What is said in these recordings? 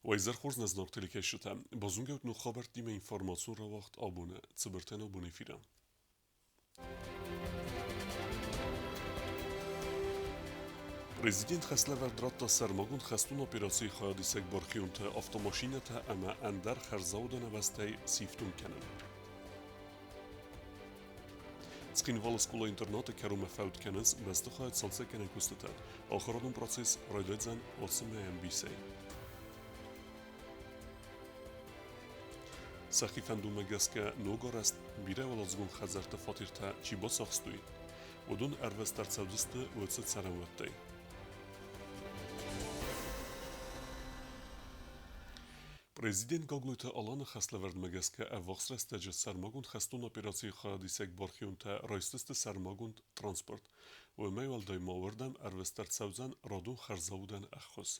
Уӕ изӕр хорз нӕ зынаргъ телекӕсджытӕ! Базонгӕ ут ног хабӕрттимӕ информацион рауагъд абоны Цыбыртӕн абон эфиры. Президент хӕслӕвӕрд радта сӕрмагонд хӕстон операцийы хайадисӕг бархионтӕ автомашинӕтӕ ӕмӕ ӕндӕр хӕрзаудӕн ӕвастӕй сифтонг кӕнын. Цхинвалы скъола-интернаты кӕронмӕ фӕуд кӕнынц бӕстыхайы цалцӕггӕнӕн куыстытӕ. Ахуырадон процесс райдайдзӕн ацы мӕйы ӕмбисӕй. Сӕхи фӕндонмӕ гӕсгӕ ногарӕзт бирӕуӕладзыгон хӕдзӕртты фатертӕ чи бацахстой, уыдон ӕрвыст ӕрцӕудзысты уыцы цӕрӕнуӕттӕй. Президент Гаглойты Аланы хӕслӕвӕрдмӕ гӕсгӕ ӕввахс рӕстӕджы сӕрмагонд хӕстон операцийы хайадисӕг бархионтӕ райсдзысты сӕрмагонд транспорт. Уымӕй уӕлдай ма уырдӕм ӕрвыст ӕрцӕудзӕн радон хӕрзаудӕн ӕххуыс.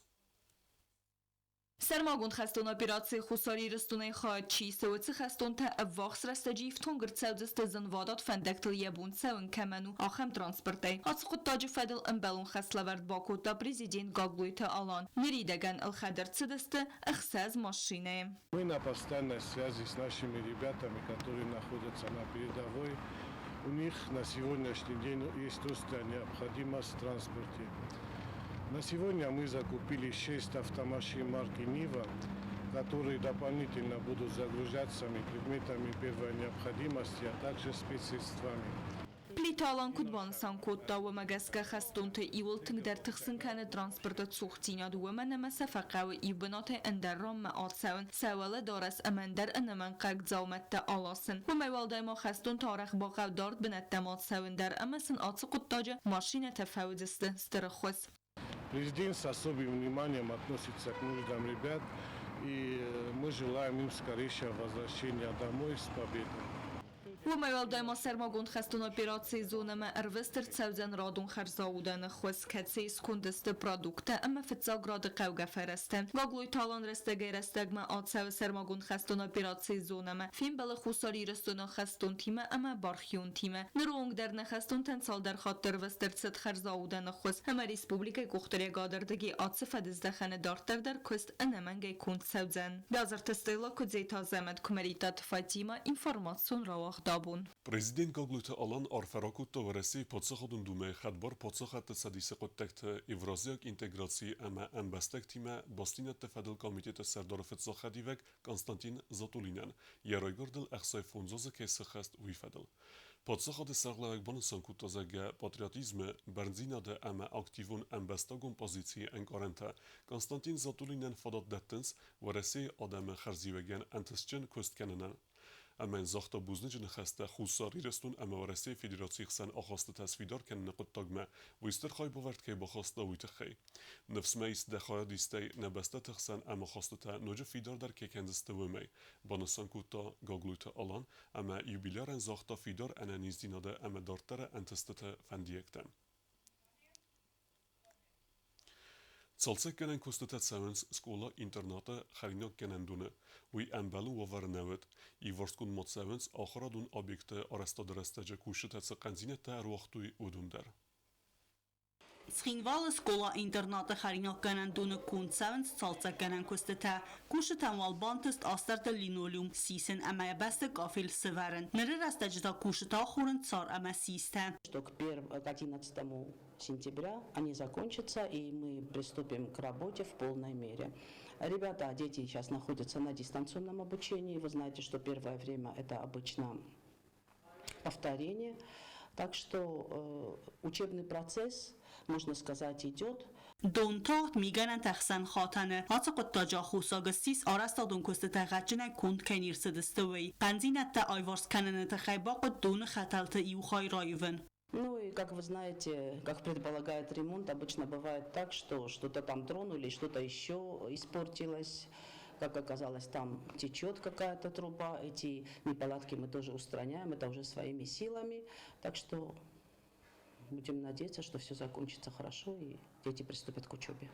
Сӕрмагонд хӕстон операцийы Хуссар Ирыстонӕй хайад чи исы, уыцы хӕстонтӕ ӕввахс рӕстӕджы ифтонг ӕрцӕудзысты зынвадат фӕндӕгтыл йӕ бон цӕуын кӕмӕн у, ахӕм транспортӕй. Ацы хъуыддаджы фӕдыл ӕмбӕлон хӕслӕвӕрд бакодта президент Гаглойты Алан. Ныридӕгӕн ӕлхӕд ӕрцыдысты ӕхсӕз машинӕйы. Мы на постоянной связи с нашими ребятами, которые находятся на передовой. У них на сегодняшний день есть острая необходимость в транспорте. На сегодня мы закупили 6 автомашин марки «Нива», которые дополнительно будут загружаться предметами первой необходимости, а также спецсредствами. Плиты Алан куыд банысан кодта, уымӕ гӕсгӕ хӕстонты иууыл тынгдӕр тыхсын кӕны транспорты цухдзинад, уымӕн ӕмӕ сӕ фӕхъӕуы иу бынатӕй ӕндӕр ранмӕ ацӕуын, сӕ уӕлӕдарӕс ӕмӕ ӕндӕр ӕнӕмӕнгхъӕуӕг дзаумӕттӕ аласын. Уымӕй уӕлдай ма хӕстонты арӕх бахъӕуы дард бынӕттӕм ацӕуын дӕр ӕмӕ сын ацы хъуыддаджы машинӕтӕ фӕуыдзысты стыр ӕххуыс. Президент с особым вниманием относится к нуждам ребят, и мы желаем им скорейшего возвращения домой с победой. Уымӕй уӕлдай ма сӕрмагонд хӕстон операцийы зонӕмӕ ӕрвыст ӕрцӕудзӕн радон хӕрзаудӕн ӕххуыс, кӕцыйы сконды сты продукттӕ ӕмӕ фыццаг рады хъӕугӕ фӕрӕзтӕ. Гаглойты Алан рӕстӕгӕй-рӕстӕгмӕ ацӕуы сӕрмагонд хӕстон операцийы зонӕмӕ, фембӕлы Хуссар Ирыстоны хӕстонтимӕ ӕмӕ бархионтимӕ. Ныры онг дӕр нӕ хӕстонтӕн цалдӕр хатты ӕрвыст ӕрцыд хӕрзаудӕн ӕххуыс ӕмӕ республикӕйы къухдариуӕгады ӕрдыгӕй ацы фӕдыздӕхӕны дарддӕр дӕр куыст ӕнӕмӕнгӕй конд цӕудзӕн. Бязырты Стелла, Куыдзеты Азӕмӕт, Куымӕридтаты Фатимӕ, информацион рауагъд абон. Президент Гаглойты Алан арфӕ ракодта Уӕрӕсейы Паддзахадон Думӕйы хӕдбар паддзахадты цӕдисы хъуыддӕгты Евразиаг интеграцийы ӕмӕ ӕмбӕстӕгтимӕ бастдзинӕдты фӕдыл комитеты сӕрдары фыццаг хӕдивӕг Константин Затулинӕн йӕ райгуырдыл 65 азы кӕй сыххӕст, уый фӕдыл. Паддзахады сӕргълӕууӕг банысан кодта, зӕгъгӕ, патриотизмы, бӕрндзинады ӕмӕ активон ӕмбӕстагон позицийы ӕнкъарӕнтӕ Константин Затулинӕн фадат дӕттынц Уӕрӕсейы адӕмы хӕрзиуӕгӕн ӕнтыстджын куыст кӕнынӕн. Ӕмӕ йын загъта бузныджы ныхӕстӕ Хуссар Ирыстон ӕмӕ Уӕрӕсейы Федерацийы хсӕн ахастытӕ сфидар кӕныны хъуыддагмӕ уый стыр хайбавӕрд кӕй бахаста, уый тыххӕй. Ныфс мӕ ис, дӕ хайадистӕй нӕ бӕстӕты хсӕн ӕмахастытӕ ноджы фидардӕр кӕй кӕндзысты, уымӕй, банысан кодта Гаглойты Алан ӕмӕ юбилярӕн загъта фидар ӕнӕниздзинады ӕмӕ дарддӕры ӕнтыстыты фӕндиӕгтӕ. Цалцӕггӕнӕн куыстытӕ цӕуынц скъола-интернаты хӕринаггӕнӕндоны. Уый ӕмбӕлы уавӕры нӕ уыд. Иварстгонд ма цӕуынц ахуырадон объекты арӕзтады рӕстӕджы кусджытӕ цы хъӕндзинӕдтӕ ӕруагътой, уыдон дӕр. Цхинвалы скъола-интернаты хӕринаггӕнӕндоны конд цӕуынц цалцӕггӕнӕн куыстытӕ. Кусджытӕн уал бантыст астӕрды линолеум сисын ӕмӕ йӕ бӕсты къафел сывӕрын. Ныры рӕстӕджы та кусджытӕ ахорынц цар ӕмӕ систӕ. Что к 11 сентября они закончатся, и мы приступим к работе в полной мере. Ребята, дети сейчас находятся на дистанционном обучении. Вы знаете, что первое время это обычно повторение. Так что учебный процесс, можно сказать, идет. Дон тагъд мигӕнӕнтӕ хсӕн хатӕны ацы хъуыддаджы аххосаг ссис арӕзтадон куыстытӕ гъӕдджынӕй конд кӕй не рцыдысты, уый. Хъӕндзинӕдтӕ аиуварс кӕныны тыххӕй бахъуыд доны хӕтӕлты иу хай раивын. Ну и, как вы знаете, как предполагает ремонт, обычно бывает так, что что-то там тронули, что-то еще испортилось. Как оказалось, там течет какая-то труба. Эти неполадки мы тоже устраняем, это уже своими силами. Так что будем надеяться, что все закончится хорошо и дети приступят к учебе.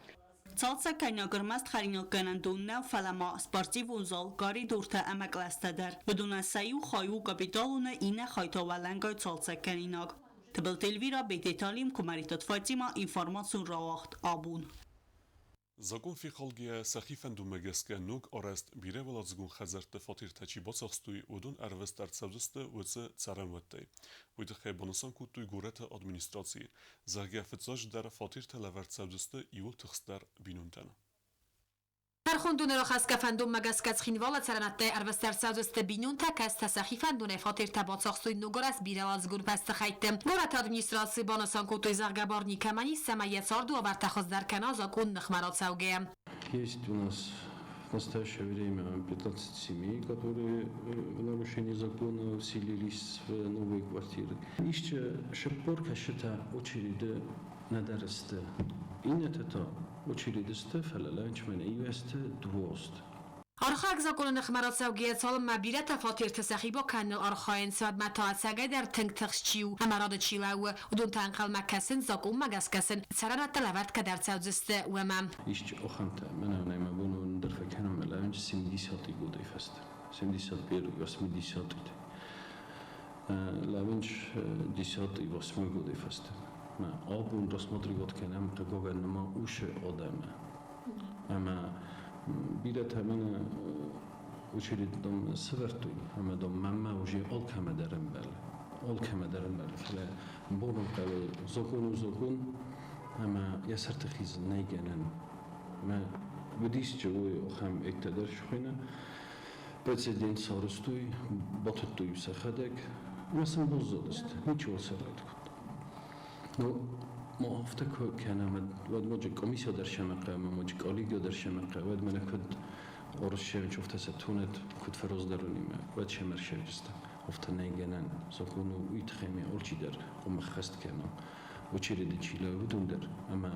Цалцӕггӕнӕг ӕрмӕст хӕринаггӕнӕндон нӕу, фӕлӕ ма спортивон зал, коридортӕ ӕмӕ кълӕстӕ дӕр. Уыдонӕн сӕ иу хай у капиталоны, иннӕ хай та уӕлӕнгай цалцӕгкӕнинаг. Тыбылты Эльвира, Бететы Алим, Куымӕридтаты Фатимӕ, информацион рауагъд абон. Закъон фехалгӕйӕ, сӕхи фӕндонмӕ гӕсгӕ ног арӕзт бирӕуӕладзыгон хӕдзӕртты фатертӕ чи бацахстой, уыдон ӕрвыст ӕрцӕудзысты уыцы цӕрӕнуӕттӕй. Уый тыххӕй банысан кодтой горӕты администрацийы, зӕгъгӕ, фыццаджыдӕр фатертӕ лӕвӕрд цӕудзысты иууыл тыхстдӕр бинонтӕн. Тӕрхондоны рахӕсгӕ фӕндонмӕ гӕсгӕ Цхинвалы цӕрӕнӕттӕй ӕрвыст ӕрцӕудзысты бинонтӕ, кӕцытӕ сӕхи фӕндонӕй фатертӕ бацахстой ногарӕзт бирӕуӕладзыгон бӕстыхӕйтты. Горӕты администрацийы банысан кодтой, зӕгъгӕ, бар никӕмӕн ис, цӕмӕй йӕ царды уавӕртӕ хуыздӕр кӕна закъон ныхмӕ рацӕугӕйӕ. Есть у нас в настоящее время 15 семей, которые в нарушении закона вселились в новые квартиры. Исчи сыппор кӕсджытӕ очереды нӕдӕр сты. Иннӕтӕ та очереды сты, фӕлӕ лӕнчмӕ ивӕзты двост. Архайӕг законы ныхмӕ рацӕугӕйӕ цалынмӕ бирӕтӕ фатерты сӕхи бакӕныныл архайынц, уӕдмӕ та ӕцӕгӕйдӕр тынг тыхст чи у ӕмӕ рады чи лӕууы, уыдон та ӕнхъӕлмӕ кӕсынц закъонмӕ гӕсгӕ сын цӕрӕнуӕттӕ лӕвӕрд кӕд ӕрцӕудзысты, уымӕ. Исчи ахӕмтӕ, мӕнӕ мӕ бон у ӕндӕр фӕкӕнӕм, лӕвӕнчы 70-ы годӕй фӕстӕ. 71 80-ы. Лӕвӕнч 10-й 8 годӕй фӕстӕ. Мӕ абон рассматривать кӕнӕм хъыгагӕн ныма усы адӕмы. Ӕмӕ бирӕтӕ мӕнӕ очередь дам сӕвӕрдтой, ӕмӕ дам мӕнмӕ уже алкӕмӕ дӕр ӕмбӕлы. Алкӕмӕ дӕр ӕмбӕлы, фӕлӕ бонон хъӕуы закон у закон, ӕмӕ йӕ сӕрты хизын нӕй гӕнӕн. Мӕ уыдисчы уый ахӕм эттӕ дӕр схуыйны. Прецедент сарӕзтой, батыдтой сӕхӕдӕг, ӕмӕ сын баззадысты, ничего сӕ райдыдта. Ну, ма афтӕ куы кӕнӕм, уӕд ноджы комиссия дӕр сӕмӕ хъӕуы, ноджы коллегия дӕр сӕмӕ хъӕуы, уӕд мӕнӕ куыд Орысшевич афтӕ сӕ тонет, куыд фӕраздӕронимӕ, уӕд сӕм ӕрсӕвджысты. Афтӕ нӕй гӕнӕн, закон у уый тыххӕй ме алчидӕр хъуамӕ ххӕст кӕна. Очереды чи лӕууы, уыдон дӕр ӕмӕ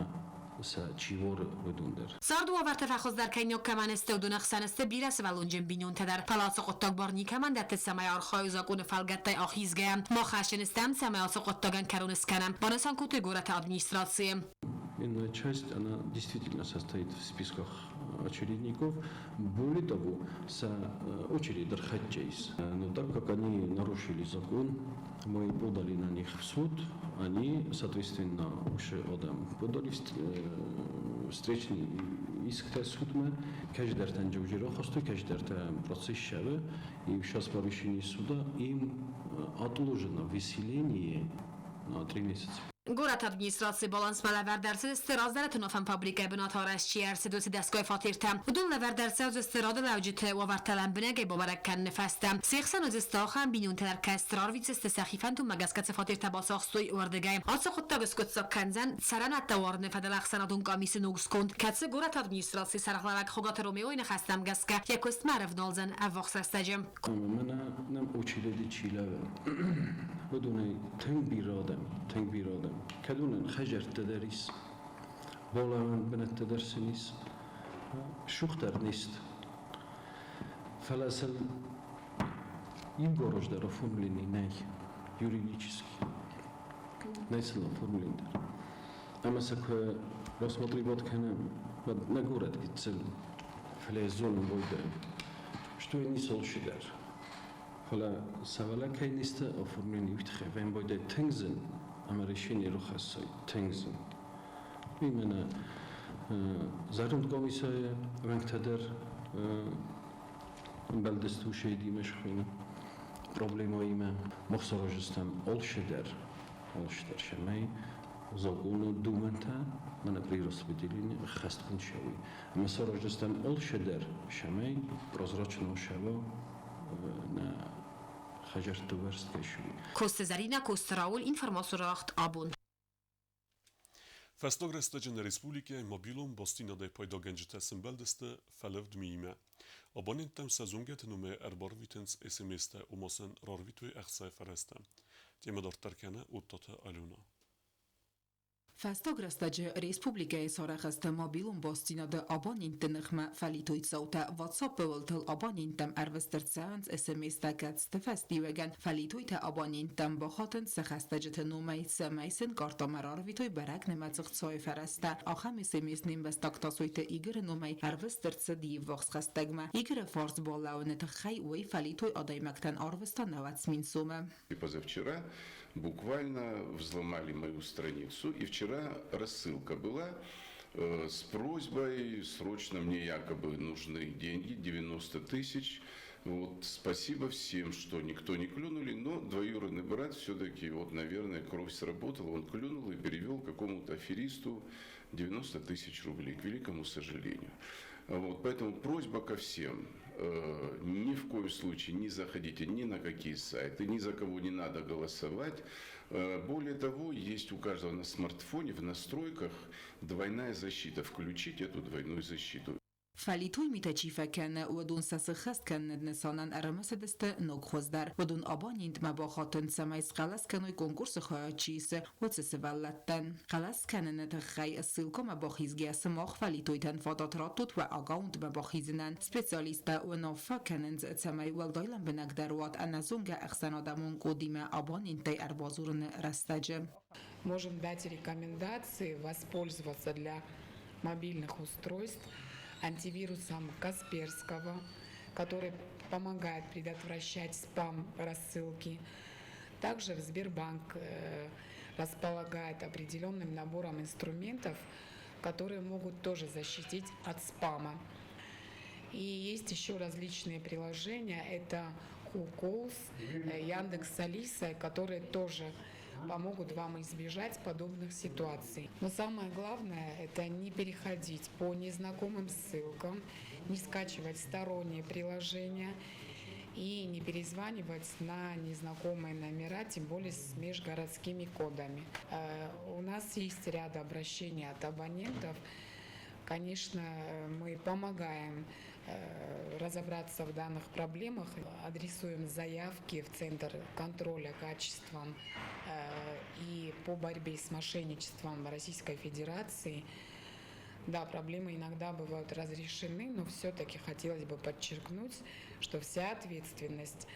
сӕ чи уары, уыдон дӕр. Царды уавӕртӕ фӕхуыздӕр кӕнинаг кӕмӕн сты, уыдон ӕхсӕн сты бирӕсывӕллонджын бинонтӕ дӕр. Фӕлӕ ацы хъуыддаг бар никӕмӕн дӕтты, цӕмӕй архайой закъоны фӕлгӕттӕй ахизгӕйӕ. Мах хӕсджын стӕм, цӕмӕй ацы хъуыддагӕн кӕрон скӕнӕм, банысан кодтой горӕты администрацийы. Иная часть, она действительно состоит в списках очередников. Более того, с очередь ис. Но так как они нарушили закон, мы подали на них в суд, они, соответственно, уже адӕм подали встречный иск судмӕ, кӕддӕртӕн уже рахастой, кӕддӕртӕ процесс цӕуы, и сейчас по решению суда им отложено выселение на 3 месяца. Горӕты администрацийы балансмӕ лӕвӕрд ӕрцыдысты раздӕры тынофӕн фабрикӕйы бынаты арӕзт чи ӕрцыд, уыцы дӕсгай фатертӕ. Уыдон лӕвӕрд ӕрцӕудзысты радылӕуджыты уавӕртӕ лӕмбынӕгӕй бабӕрӕг кӕныны фӕстӕ. Се хсӕн уыдзысты ахӕм бинонтӕ дӕр, кӕцыты рарвитдзысты сӕхи фӕндонмӕ гӕсгӕ цы фатертӕ бацахстой, уырдыгӕй. Ацы хъуыддаг скъуыддзаг кӕндзӕн цӕрӕнӕттӕ уарыны фӕдыл ӕхсӕнадон къамисы ног сконд, кӕцы горӕты администрацийы сӕргълӕууӕг Хуыгаты Ромеойы ныхӕстӕм гӕсгӕ йӕ куыстмӕ ӕрӕвналдзӕн ӕввахс рӕстӕджы. Мӕнӕ нӕм очереди чи лӕууы, уыдонӕй тынг бирӕ адӕм, тынг бирӕ адӕм. Кӕд уынӕн хӕдзӕрттӕ дӕр ис, балӕууӕн бынӕттӕ дӕр сын ис, сух дӕр не сты. Фӕлӕ сыл иу гараж дӕр оформленный нӕй, юридически. Нӕй сыл оформлен дӕр. Ӕмӕ сӕ куы рассматривать кӕнӕм, уӕд нӕ горӕт гыццыл, фӕлӕ зонын байдайӕм, что ницы алчидӕр. Фӕлӕ сӕвӕлӕ кӕй не сты оформлен, уый тыххӕй вӕм байдайы тынг зын ӕмӕ решение рахӕссой тынг зын. Уый мӕнӕ зӕронд комиссайы уӕнгтӕ дӕр ӕмбӕлдысты ушейдимӕ схуыйны проблемӕимӕ. Мах сараздзыстӕм алчидӕр, алчидӕр, цӕмӕй законы домӕнтӕ мӕнӕ при распределении ӕххӕстгонд цӕуой. Ӕмӕ сараздзыстӕм алчидӕр, цӕмӕй прозрачно цӕуа нӕ хӕдзӕртты уӕрст кӕй ссуй. Коцты Зӕринӕ, Коцты Рауль, информацион рауагъд Абон. Фӕстаг рӕстӕджы нӕ республикӕйы мобилон бастдзинадӕй пайдагӕнджытӕ сӕмбӕлдысты фӕлывд миимӕ. Абоненттӕм сӕ зонгӕты номӕй ӕрбарвитынц СМС-тӕ, ома сын рарвитой ӕхцайы фӕрӕзтӕ. Темӕ дарддӕр кӕны Оттаты Алена. Фӕстаг рӕстӕджы республикӕйы сарӕх сты мобилон бастдзинады абонентты ныхмӕ фӕлитой цаутӕ. WhatsApp-ы уылтыл абоненттӕм ӕрвыст ӕрцӕуынц СМС-тӕ, кӕцыты фӕстиуӕгӕн фӕлитойтӕ абоненттӕм бахатынц сӕ хӕстӕджыты номӕй, цӕмӕй сын картӕмӕ рарвитой бӕрӕг нымӕцы хцайы фӕрӕзтӕ. Ахӕм СМС не мбӕстаг Тасойты Игоры номӕй ӕрвыст ӕрцыд йе ввахс хӕстӕгмӕ. Игоры фарс балӕууыны тыххӕй уый фӕлитой адӕймӕгтӕн арвыста 90 000 сомы. И позавчера буквально взломали мою страницу, и вчера рассылка была. С просьбой, срочно мне якобы нужны деньги, 90 тысяч. Вот, спасибо всем, что никто не клюнули, но двоюродный брат все-таки, вот, наверное, кровь сработала, он клюнул и перевел какому-то аферисту 90 тысяч рублей, к великому сожалению. Вот, поэтому просьба ко всем, ни в коем случае не заходите ни на какие сайты, ни за кого не надо голосовать. Более того, есть у каждого на смартфоне в настройках двойная защита. Включить эту двойную защиту. Фӕлитой митӕ чи фӕкӕны, уыдон сӕ сыххӕст кӕныны нысанӕн ӕрымысыдысты ног хуыз дӕр. Уыдон абонентмӕ бахатынц, цӕмӕй схъӕлӕс кӕной конкурсы хайад чи исы, уыцы сывӕллӕттӕн. Хъӕлӕс кӕныны тыххӕй ссылкӕмӕ бахизгӕ сымах фӕлитойтӕн фадат раттут уӕ аккаунтмӕ бахизынӕн. Специалисттӕ уынаффӕ кӕнынц, цӕмӕй уӕлдай лӕмбынӕгдӕр уат ӕнӕзонгӕ ӕхсӕнадӕмон къодимӕ абоненттӕй ӕрбадзурыны рӕстӕджы. Можем дать рекомендации воспользоваться для мобильных устройств антивирусом Касперского, который помогает предотвращать спам рассылки. Также в Сбербанк располагает определенным набором инструментов, которые могут тоже защитить от спама. И есть еще различные приложения. Это Who Яндекс Алиса, которые тоже помогут вам избежать подобных ситуаций. Но самое главное – это не переходить по незнакомым ссылкам, не скачивать сторонние приложения и не перезванивать на незнакомые номера, тем более с межгородскими кодами. У нас есть ряд обращений от абонентов. Конечно, мы помогаем разобраться в данных проблемах, адресуем заявки в Центр контроля качеством и по борьбе с мошенничеством Российской Федерации. Да, проблемы иногда бывают разрешены, но все-таки хотелось бы подчеркнуть, что вся ответственность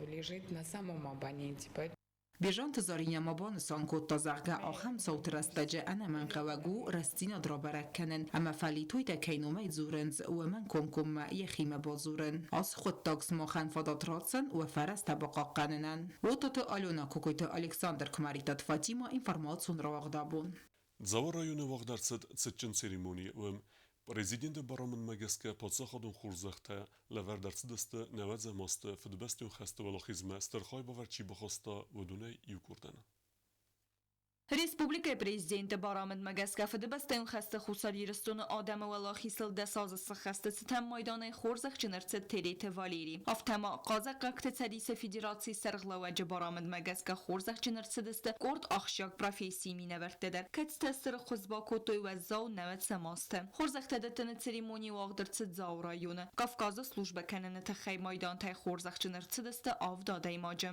лежит на самом абоненте. Поэтому Бежанты Заринӕ ма банысан кодта, зӕгъгӕ, ахӕм цауты рӕстӕджы ӕнӕмӕнгхъӕуӕг у рӕстдзинад рабӕрӕг кӕнын ӕмӕ фӕлитойтӕ кӕй номӕй дзурынц, уымӕн комкоммӕ йӕхимӕ бадзурын. Ацы хъуыддаг сымахӕн фадат ратдзӕн уӕ фӕрӕзтӕ бахъахъхъӕнынӕн. Уотаты Алена, Кокойты Александр, Куымӕридтаты Фатимӕ, информацион рауагъд абон. Дзауы районы уагъд ӕрцыд цытджын церемони. Уым Президенты барамындмӕ гӕсгӕ паддзахадон хорзӕхтӕ лӕвӕрд ӕрцыдысты нӕуӕдзӕм азты Фыдыбӕстӕйон хӕсты уӕлахизмӕ стыр хайбавӕрд чи бахаста, уыдонӕй иу къордӕн. Республикӕйы Президенты барамындмӕ гӕсгӕ Фыдыбӕстӕйон хӕсты Хуссар Ирыстоны адӕмы уӕлахизыл дӕсазы сыххӕсты цытӕн майданӕй хорзӕхджын ӕрцыд Тереты Валери. Афтӕ ма Хъазахъхъӕгты Цӕдисы Федерацийы сӕргълӕууӕджы барамындмӕ гӕсгӕ хорзӕхджын ӕрцыдысты къорд ахсджиаг профессийы минӕвӕрттӕ дӕр, кӕцытӕ цырыхъхъуыз бакодтой уӕззау нӕуӕдзӕм азты. Хорзӕхтӕ дӕттыны церемони уагъд ӕрцыд Дзауы районы. Кавказы службӕ кӕныны тыххӕй майдантӕй хорзӕхджын ӕрцыдысты авд адӕймаджы.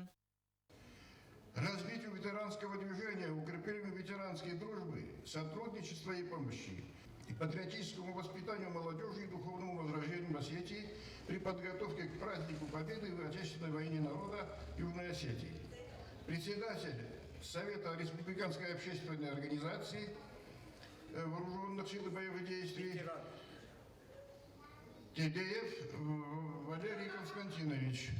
Развитию ветеранского движения, укреплению ветеранской дружбы, сотрудничества и помощи, и патриотическому воспитанию молодежи и духовному возрождению Осетии при подготовке к празднику Победы в Отечественной войне народа Южной Осетии. Председатель Совета Республиканской общественной организации Вооруженных сил и боевых действий Тедеев Валерий Константинович.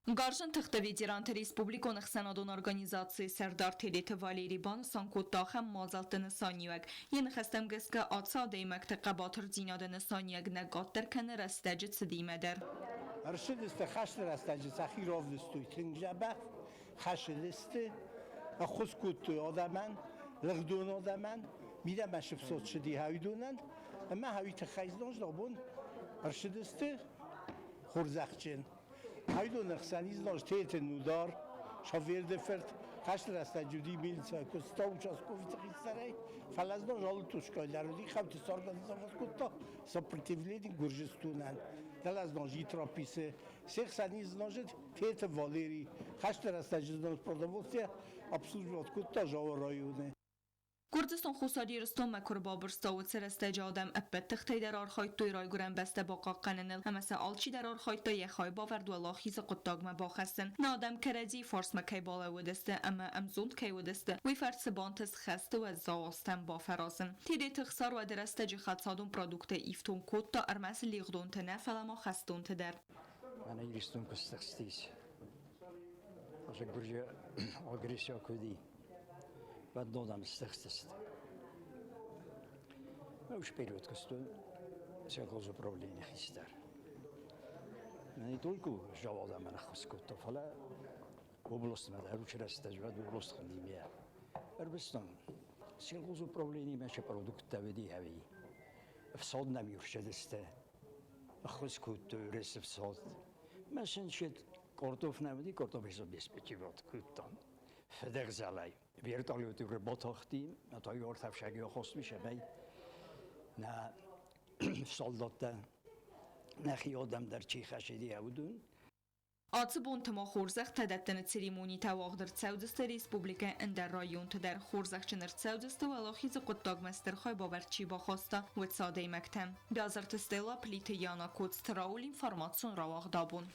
Гарзджын тыхты ветеранты республикон ӕхсӕнадон организацийы сӕрдар Тедеты Валери банысан кодта ахӕм мадзӕлтты нысаниуӕг. Йӕ ныхӕстӕм гӕсгӕ ацы адӕймӕгты хъӕбатырдзинады нысаниуӕг нӕ къаддӕр кӕны рӕстӕджы цыдимӕ дӕр. Ӕрцыдысты хӕсты рӕстӕджы сӕхи равдыстой тынг дзӕбӕх, хӕсыдысты, ӕххуыс кодтой адӕмӕн, лыгъдон адӕмӕн, мидӕмӕ сыфцот цыди хауидонӕн, ӕмӕ хауи тыххӕй знон абон ӕрцыдысты хорзӕхджын. Хауидоны хсӕн изнон Теты Нудар, Шаверды фырт, хӕсты рӕстӕджы уыди милицӕйы куыста участковыйты хистӕрӕй, фӕлӕ знон алы тушкӕй дӕр уыди хъӕуты сорганизовать кодта сопротивление Гуырдзыстонӕн. Дӕлӕ знон Житрописы се хсӕн изнон Теты Валерий хӕсты рӕстӕджы знон продовольствие обслуживать кодта Жауы районы. Гуырдзыстон Хуссар Ирыстонмӕ куы ӕрбабырста, уыцы рӕстӕджы адӕм ӕппӕт тыхтӕй дӕр архайдтой райгуырӕн бӕстӕ бахъахъхъӕныныл ӕмӕ сӕ алчидӕр архайдта йӕ хайбавӕрд уӕлахизы хъуыддагмӕ бахӕссын. Нӕ адӕм кӕрӕдзийы фарсмӕ кӕй балӕууыдысты ӕмӕ ӕмзонд кӕй уыдысты, уый фӕрцы бантыст хӕсты уӕззау азтӕм бафӕразын. Тедеты Хсар уӕды рӕстӕджы хӕлцадон продукттӕй ифтонг кодта ӕрмӕст лигъдонты нӕ, фӕлӕ ма хӕстонты дӕр. Мӕнӕ Ирыстон куы стыхстис. Гуырдзы агрессия куы уыди, уӕд нодӕм стыхстысты. Уж период куыстон сельхозуправление хистӕр. Не только заводамӕ ӕххуыс кодта, фӕлӕ областмӕ дӕр уыцы рӕстӕджы уӕд област хуындимӕ. Ӕрвыстон сельхозуправлениемӕ цы продукттӕ уыди ӕви ӕфсад нӕм иу ссыдысты, ӕххуыс кодтой ресӕфсад. Мӕ сын картоф нӕ уыди, картоф обеспечивать кодтам. Фыдӕгзӕлӕй. Вертолеты батахти, та ортӕфсӕги ахостми нӕ солдаттӕ, нӕхи адӕм дӕр чи хӕсиди, уыдон. Ацы бонты ма хорзӕхтӕ дӕттыны церемонитӕ уагъд ӕрцӕудзысты республикӕйы ӕндӕр районты дӕр. Хорзӕхджын ӕрцӕудзысты Уӕлахизы хъуыддагмӕ стыр хайбавӕрд чи бахаста, уыцы адӕймӕгтӕ. Биазырты Стелла, Плиты Яна, Коцты Рауль, информацион рауагъд абон.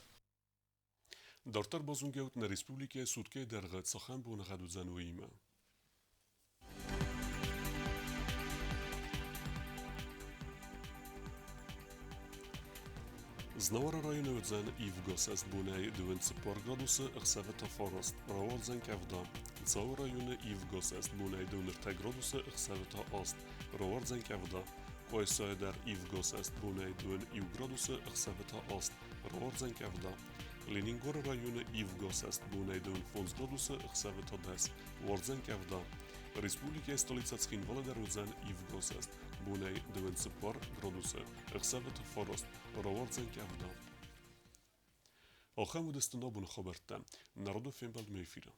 Дарддӕр базонгӕут нӕ республикӕйы суткӕйы дӕргъы цахӕм боныгъӕд уыдзӕн, уыимӕ. Знауыры районы уыдзӕн ивгӕ сӕст бонӕй 24 градусы, ӕхсӕвы та 9, рауардзӕн къӕвда. Дзауы районы ивгӕ сӕст бонӕй 23 градусы, ӕхсӕвы та 8, рауардзӕн къӕвда. Къуайсайы дӕр ивгӕ сӕст бонӕй 21 градусы, ӕхсӕвы та 8, рауардзӕн къӕвда. Ленингоры районы ивгӕ сӕст бонӕй 25 градусы, ӕхсӕвы та 10, уардзӕн къӕвда. Республикӕйы столицӕ Цхинвалы дӕр уыдзӕн ивгӕ сӕст бонӕй 24 градусы, ӕхсӕвы та 9, рауардзӕн къӕвда. Ахӕм уыдысты нӕ абоны хабӕрттӕ. Народон фембӕлдмӕ эфиры.